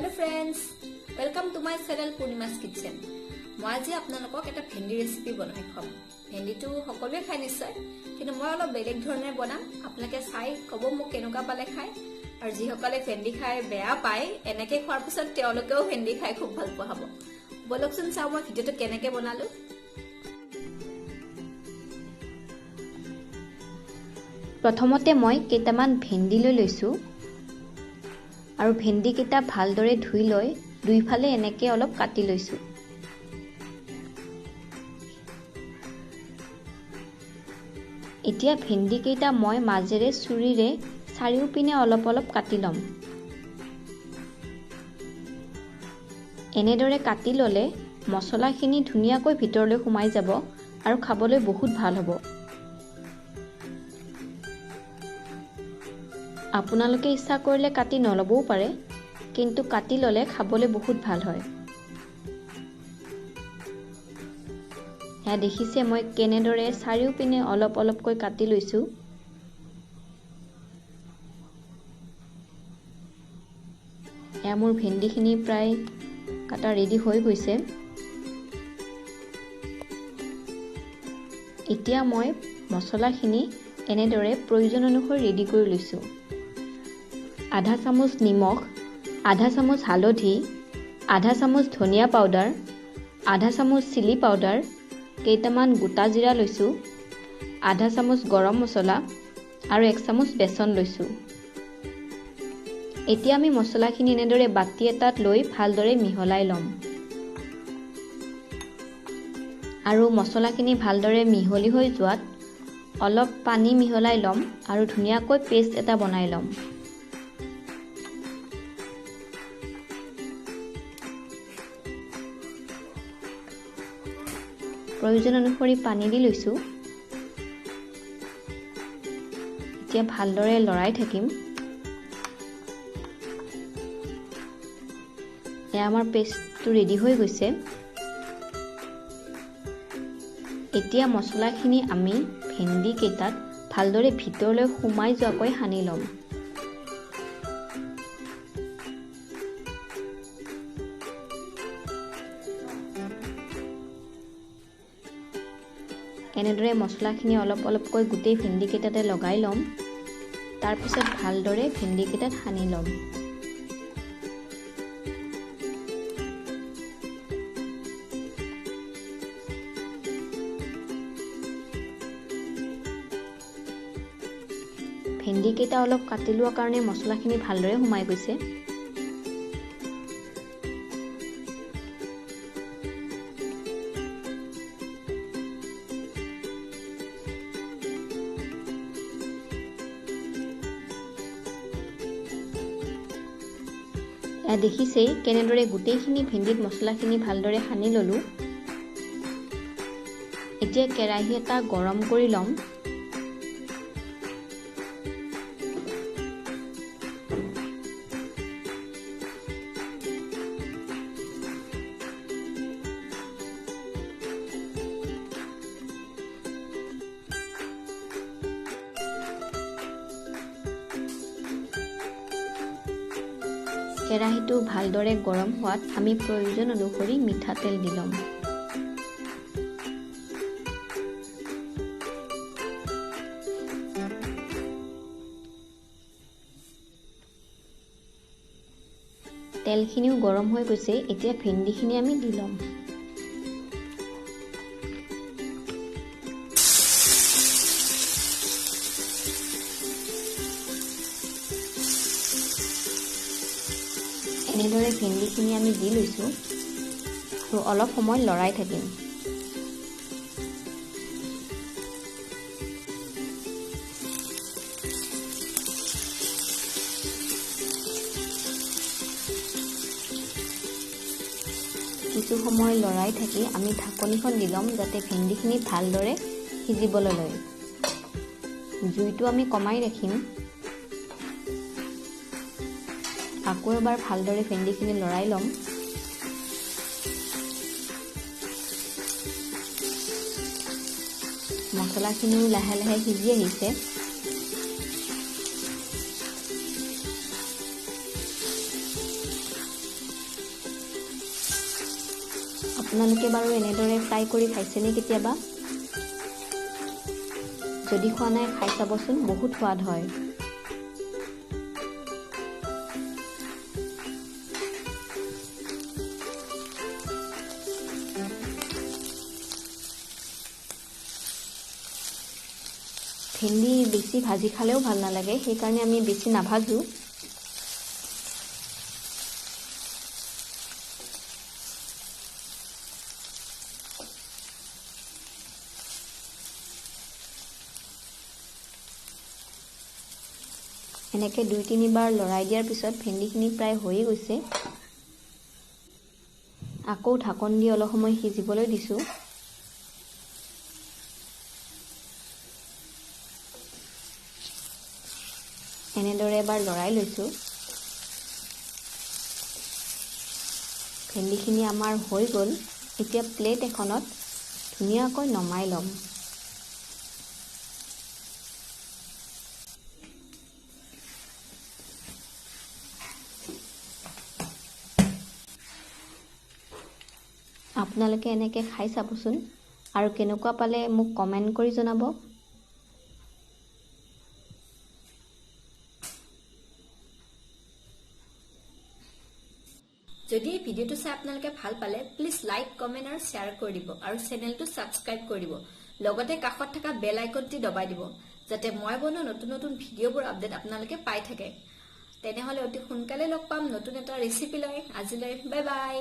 Hello friends, welcome to my channel Purnima's kitchen. মই আজি আপোনালোকক এটা ভেন্দি ৰেচিপি বনাই খুৱাম। ভেন্দিটো সকলোৱে খাই নিশ্চয়, কিন্তু মই অলপ বেলেগ ধৰণে বনাম। আপোনালোকে চাই ক'ব মোক কেনেকুৱা পালে খাই। আৰু যিসকলে ভেন্দি খাই বেয়া পায়, এনেকৈ খোৱাৰ পিছত তেওঁলোকেও ভেন্দি খাই খুব ভাল পোৱা হ'ব। ব'লকচোন চাওঁ মই ভিডিঅ'টো কেনেকৈ বনালোঁ। প্ৰথমতে মই কেইটামান ভেন্দি লৈ লৈছোঁ আৰু ভেন্দিকেইটা ভালদৰে ধুই লৈ দুইফালে এনেকৈ অলপ কাটি লৈছোঁ। এতিয়া ভেন্দিকেইটা মই মাজেৰে চুৰিৰে চাৰিওপিনে অলপ অলপ কাটি ল'ম। এনেদৰে কাটি ল'লে মছলাখিনি ধুনীয়াকৈ ভিতৰলৈ সোমাই যাব আৰু খাবলৈ বহুত ভাল হ'ব। আপোনালোকে ইচ্ছা কৰিলে কাটি নল'বও পাৰে, কিন্তু কাটি ল'লে খাবলৈ বহুত ভাল হয়। এয়া দেখিছে মই কেনেদৰে চাৰিওপিনে অলপ অলপকৈ কাটি লৈছোঁ। এয়া মোৰ ভেন্দিখিনি প্ৰায় কাটা ৰেডি হৈ গৈছে। এতিয়া মই মছলাখিনি এনেদৰে প্ৰয়োজন অনুসৰি ৰেডি কৰি লৈছোঁ। আধা চামুচ নিমখ, আধা চামুচ হালধি, আধা চামুচ ধনিয়া পাউডাৰ, আধা চামুচ চিলি পাউডাৰ, কেইটামান গোটা জিৰা লৈছোঁ, আধা চামুচ গৰম মছলা আৰু এক চামুচ বেচন লৈছোঁ। এতিয়া আমি মছলাখিনি এনেদৰে বাতি এটাত লৈ ভালদৰে মিহলাই ল'ম। আৰু মছলাখিনি ভালদৰে মিহলি হৈ যোৱাত অলপ পানী মিহলাই ল'ম আৰু ধুনীয়াকৈ পেষ্ট এটা বনাই ল'ম। প্ৰয়োজন অনুসৰি পানী দি লৈছোঁ। এতিয়া ভালদৰে লৰাই থাকিম। এয়া আমাৰ পেষ্টটো ৰেডি হৈ গৈছে। এতিয়া মছলাখিনি আমি ভেন্দি কেইটাত ভালদৰে ভিতৰলৈ সোমাই যোৱাকৈ সানি ল'ম। এনেদৰে মছলাখিনি অলপ অলপকৈ গোটেই ভেন্দিকেইটাতে লগাই ল'ম। তাৰপিছত ভালদৰে ভেন্দিকেইটাত সানি ল'ম। ভেন্দিকেইটা অলপ কাটি লোৱাৰ কাৰণে মছলাখিনি ভালদৰে সোমাই গৈছে। দেখিছেই কেনেদৰে গোটেইখিনি ভেন্দিত মছলাখিনি ভালদৰে সানি ল'লোঁ। এতিয়া কেৰাহী এটা গৰম কৰি ল'ম। কেৰাহীটো ভালদৰে গৰম হোৱাত আমি প্ৰয়োজন অনুসৰি মিঠাতেল দি ল'ম। তেলখিনিও গৰম হৈ গৈছে। এতিয়া ভেন্দিখিনি আমি দি ল'ম। এনেদৰে ভেন্দিখিনি আমি দি লৈছোঁ আৰু অলপ সময় লৰাই থাকিম। কিছু সময় লৰাই থাকি আমি ঢাকনিখন দি ল'ম যাতে ভেন্দিখিনি ভালদৰে সিজিবলৈ লয়। জুইটো আমি কমাই ৰাখিম। আকৌ এবাৰ ভালদৰে ভেন্দিখিনি লৰাই ল'ম। মছলাখিনিও লাহে লাহে সিজি আহিছে। আপোনালোকে বাৰু এনেদৰে ফ্ৰাই কৰি খাইছেনে কেতিয়াবা? যদি খোৱা নাই খাই চাবচোন, বহুত সোৱাদ হয়। ভেন্দি বেছি ভাজি খালেও ভাল নালাগে, সেইকাৰণে আমি বেছি নাভাজো। এনেকৈ 2 3বাৰ লৰাই দিয়াৰ পিছত ভেন্দিখিনি প্ৰায় হৈয়ে গৈছে। আকৌ ঢাকন দি অলপ সময় সিজিবলৈ দিছোঁ। এনেদৰে এবাৰ লৰাই লৈছোঁ। ভেন্দিখিনি আমাৰ হৈ গ'ল। এতিয়া প্লেট এখনত ধুনীয়াকৈ নমাই ল'ম। আপোনালোকে এনেকৈ খাই চাবচোন আৰু কেনেকুৱা পালে মোক কমেণ্ট কৰি জনাব। যদি এই ভিডিঅ'টো চাই আপোনালোকে ভাল পালে প্লিজ লাইক, কমেণ্ট আৰু শ্বেয়াৰ কৰি দিব আৰু চেনেলটো ছাবস্ক্ৰাইব কৰি দিব। লগতে কাষত থকা বেল আইকনটি দবাই দিব, যাতে মই বনোৱা নতুন নতুন ভিডিঅ'বোৰ আপডেট আপোনালোকে পাই থাকে। তেনেহ'লে অতি সোনকালে লগ পাম নতুন এটা ৰেচিপি লৈ। আজিলৈ বাই বাই।